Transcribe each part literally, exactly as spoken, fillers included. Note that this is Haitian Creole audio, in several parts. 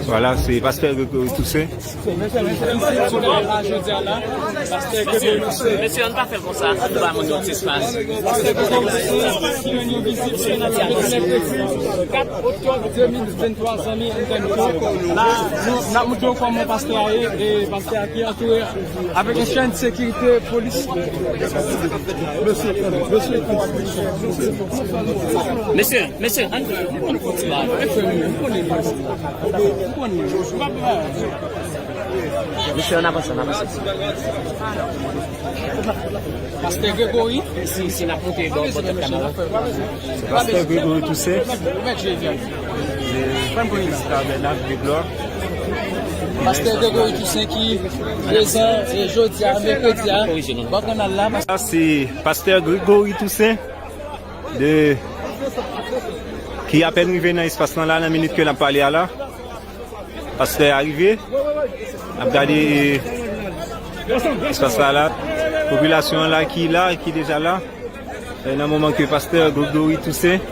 Vwala, se pastè Gregory Toussaint. Mesye, ann pa fè l konsa, ann ba moun yon ti espas. Kat oktòb de mil venntwa, zanmi N T M K. La, nou, n ap montre w kòman pastè a ye, e pastè a ki antoure avèk yon chèn sekirite, polis. Mesye, mesye, ann, ann fè yon ti bagay. Mesye, ann avanse, ann avanse. Pastè Gregory, si, si n ap monte bò, bò tèt kanal la. Se pastè Gregory Toussaint de Tabènak de Glwa. Pastè Gregory Toussaint ki prezan, e, jodi a, mèkredi a, bò kanal la. Sa se pastè Gregory Toussaint de, ki apèn rive nan espas lan la, nan minit ke n ap pale a la. Pastè a rive. N ap gade espas la la. Popilasyon an la ki la, ki deja la. E nan moman ke pastè Gregory Toussaint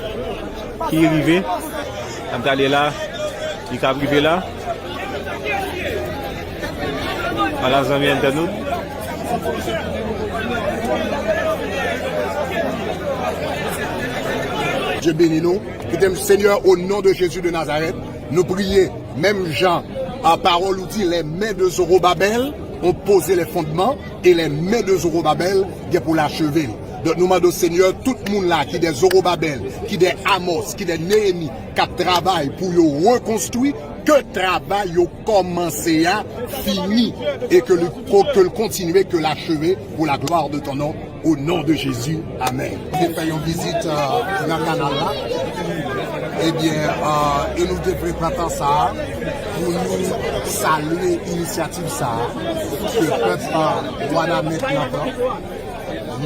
ki rive. N ap gade la, li k ap rive la. Vwala, zanmi entènot. Dye beni nou. Kite m, Senyè, o non de Jezi de Nazarèt, nou priye, menm jan, a, pawòl ou di, les mains de Zorobabel ont posé les fondements, et les mains de Zorobabel gen pou l acheve l. Donk, nou mande w, Senyè, tout moun la, ki de Zorobabel, ki de Amos, ki de Neyemi, k ap travay pou yo rekonstwi, ke travay yo kòmanse a fini, e ke l, ke l kontinye, ke l acheve pour la gloire de ton nom, au nom de Jésus. Amen. Nou te fè yon vizit, euh, nan kanal la. Ebyen, euh, e nou te vle pran tan sa a pou nou salye inisyativ sa a ke pèp, euh, Wanament lan pran.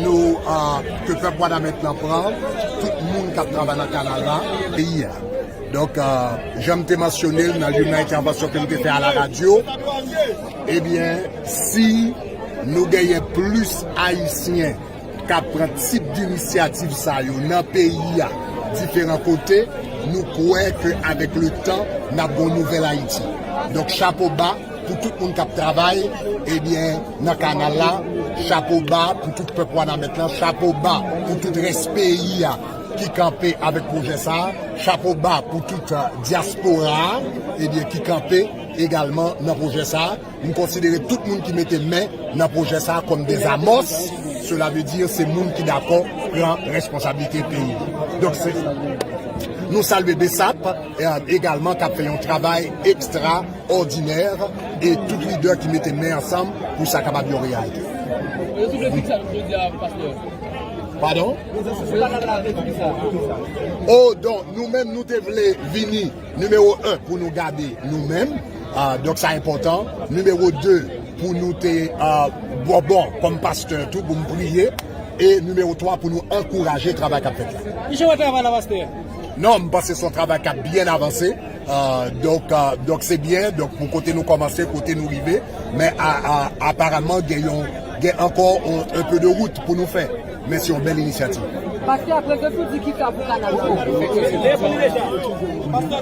Nou, euh, ke pèp Wanament lan pran, tout moun k ap travay nan kanal la, peyi a. Donk, euh, jan m te mansyone l nan youn nan entèvansyon ke m te fè a la radyo, ebyen, si nou genyen plis Ayisyen k ap pran tip dinisyativ sa yo nan peyi a, diferan kote, nou kwè ke avèk le tan, n ap gen yon nouvèl Ayiti. Donk, chapo ba pou tout moun k ap travay, ebyen, nan kanal la, chapo ba pou tout pèp Wanament lan, chapo ba pou tout rès peyi a ki kanpe avèk pwojè sa a, chapo ba pou tout, euh, dyaspora a, ebyen, ki kanpe egalman nan pwojè sa a. M konsidere tout moun ki mete men nan pwojè sa a kòm des Amos, cela veut dire se moun ki dakò pran responsablite peyi. Donk, se, nou salye BSAP, euh, egalman k ap fè yon travay ekstra òdinè e tout lidè ki mete men ansanm pou sa kapab yon reyalite. Yo tout le fiks avèk jodi a, pastè. Padon? O, donk, nou menm, nou te vle vini nimewo en pou nou gade nou menm. Ah, donk, sa enpòtan. Nimewo de, pou nou te, ah, bon, bon, kòm pastè tou, pou m priye. E nimewo twa, pou nou ankouraje travay k ap fèt la. Kijan w wè travay la, pastè? Non, m panse se yon travay k ap byen avanse. Euh, donk, euh, donk se byen, donk pou kote nou kòmanse, kote nou rive, men a, a, aparamman gen yon, gen ankò yon, un peu de route pou nou fè, men se yon bèl inisyativ. Pastè, apre ke tou di ki ka pou kanal la?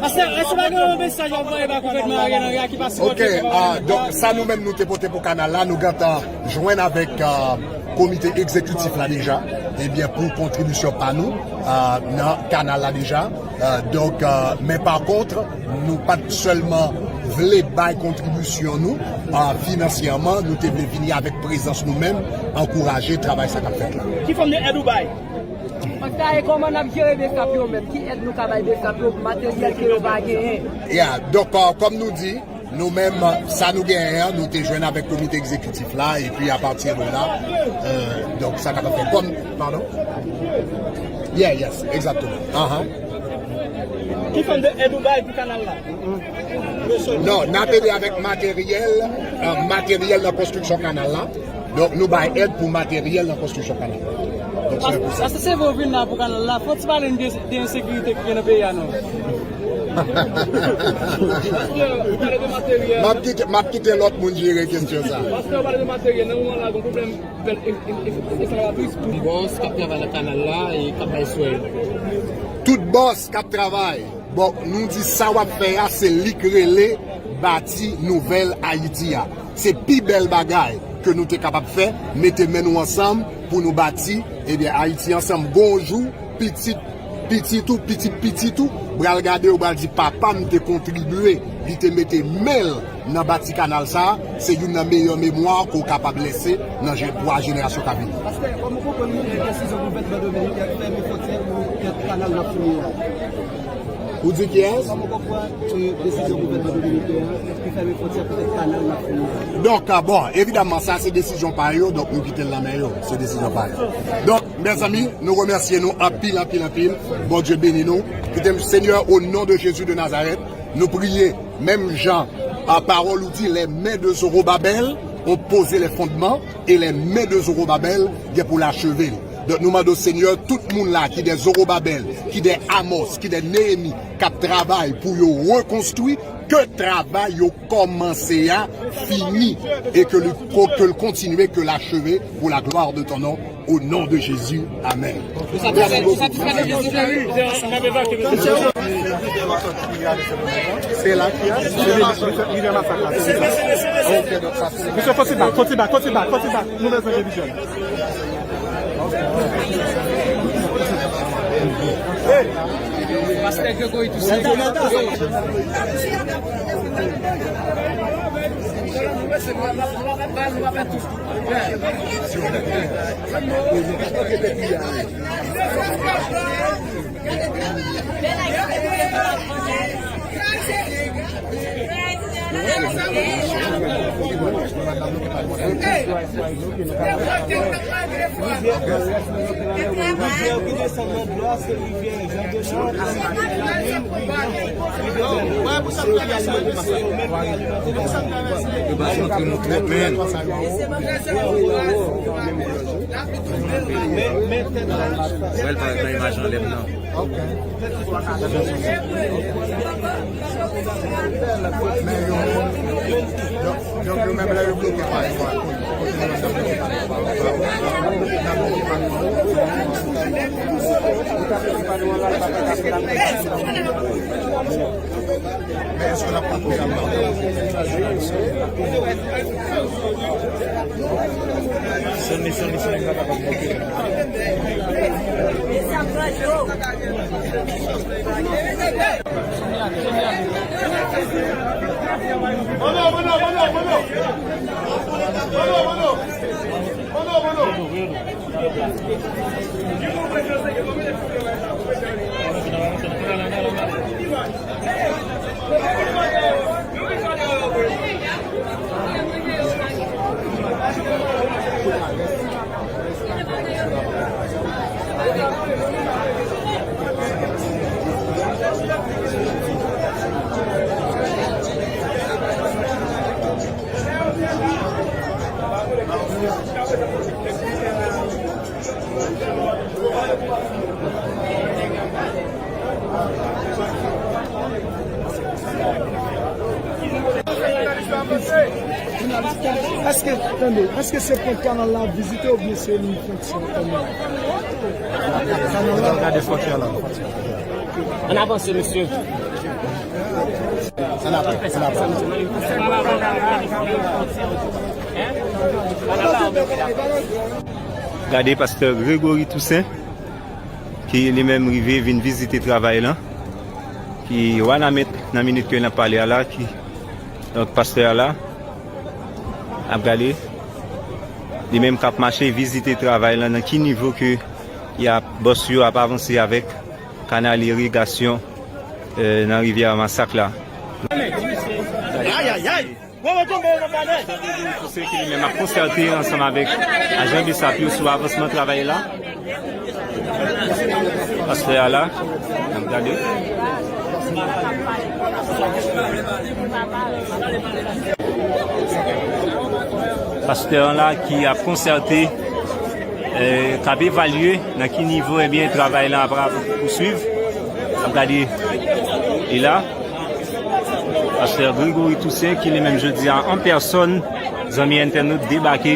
Pastè, èske pa gen yon mesaj w ap voye ba gouvènman Ariel Henry a ki pa sipote? Ok, ah, donk sa nou menm nou te pote pou kanal la, nou gentan jwenn avèk, euh, komite egzekitif la deja, ebyen, pou kontribisyon pa nou, euh, nan kanal la deja. Euh, donk, euh, men pa kont, nou pa t sèlman vle bay kontribisyon nou, euh, finansyèman, nou te vle vini avèk prezans nou menm, ankouraje travay sa k ap fèt la. Ki fòm de èd ou bay? Pastè, e kòman n ap jere BSAP yo menm? Ki èd nou ka bay BSAP yo pou materyèl ke yo pa genyen? Ya, donk, euh, kòm nou di, nou menm, sa nou genyen an, nou te jwenn avèk komite egzekitif la, epi apati de la, euh, donk, sa kapab fè kòm, padon? Yeah, yes, egzakteman. Ahan. Ki fòm de èd ou bay pou kanal la? Non, n ap ede avèk materyèl, euh, materyèl nan konstriksyon kanal la. Donk, nou bay èd pou materyèl nan konstriksyon kanal la. Donk, se pou sa. Pastè, se vre w vin la pou kanal la, fò w ti pale n de, de ensekirite ki gen nan peyi a, non? Pastè, ou pale de materyèl. M ap kite, m ap kite lòt moun jere kesyon sa. Pastè, ou pale de materyèl, nan moman la, gen pwoblèm, e, e, e, eskalavatris. Bòs k ap travay nan kanal la e k ap bay swè yo. Tout bòs k ap travay Bon, nou di sa w ap fè a, se li k rele bati nouvèl Ayiti a. Se pi bèl bagay ke nou te kapab fè, mete men nou ansanm pou nou bati, ebyen, Ayiti ansanm. Gon jou, pitit, pitit ou, pitit pitit ou, pral gade yo, pral di, "Papa m te kontribye, li te mete men l nan bati kanal sa a." Se youn nan meyè memwa ke w kapab lese nan je-, pou a jenerasyon k ap vini. Pastè, kòman w konprann desizyon gouvènman dominiken an fèmen fwontyè pou kèk kanal n ap fouye a? Ou di kiyès? Kòman w konprann, e, desizyon gouvènman dominiken an pou fèmen fwontyè pou kèk kanal n ap fouye a? Donk, a, bon, evidaman, sa se desizyon pa yo, donk nou kite l nan men yo. Se desizyon pa yo. Donk, mezanmi, nou remèsye nou anpil, anpil, anpil. Bondye beni nou. Kite m, Senyè, o non de Jezi de Nazarèt, nou priye, menm jan, a, pawòl ou di, les mains de Zorobabel ont posé les fondements, et les mains de Zorobabel gen pou l acheve l. Donk, nou mande w, Senyè, tout moun la ki de Zorobabel, ki de Amos, ki de Neyemi, k ap travay pou yo rekonstwi, ke travay yo kòmanse a fini, e ke l, ke l kontinye, ke l acheve, pour la gloire de ton nom, au nom de Jésus. Amen. Se la ki a, se Rivyè Masak la, se sa. Ok, donk sa se. Mesye, fò ti bak, fò ti bak, fò ti bak, fò ti bak. Nou bezwen de vizyon. Pastè Gregory Toussaint. Yo pa jantre nou twòp, men. Wè l parèt nan imaj anlè m nan. Men yo, yo, yo menm lè yo bloke pa yo, kote nou menm n ap bloke pa yo. N ap bloke pa yo. Men èske n ap pran pwogram nan? Sonde, sonde, sonde, m pa kapab monte. Bono, bono, bono, bono. Bono, bono. Bono, bono. Èske, tande, èske se pwent kanal la ap vizite oubyen se li fonksyon kòm? Kanal la. Gade fonksyon la. Ann avanse, mesye. Ann avanse, ann avanse. Gade pastè Gregory Toussaint, ki li menm rive vin vizite travay lan, ki Wanament nan minit ke n ap pale a la, ki, donk, pastè a la, ap gade, li menm k ap mache vizite travay lan, nan ki nivo ke y ap, bòs yo ap avanse avèk kanal irigasyon, eh, nan rivyè Masak la. Ayayay! Toussaint ki li menm ap konsète ansanm avèk ajan BSAP yo sou avansman travay la. Pastè a la, n ap gade. Pastè an la ki ap konsète, eh, k ap evalye nan ki nivo, ebyen, travay la ap pouswiv. N ap gade, e la. Pastè Gregory Toussaint, ki li menm jodi a an pèsòn, zanmi entènot, debake.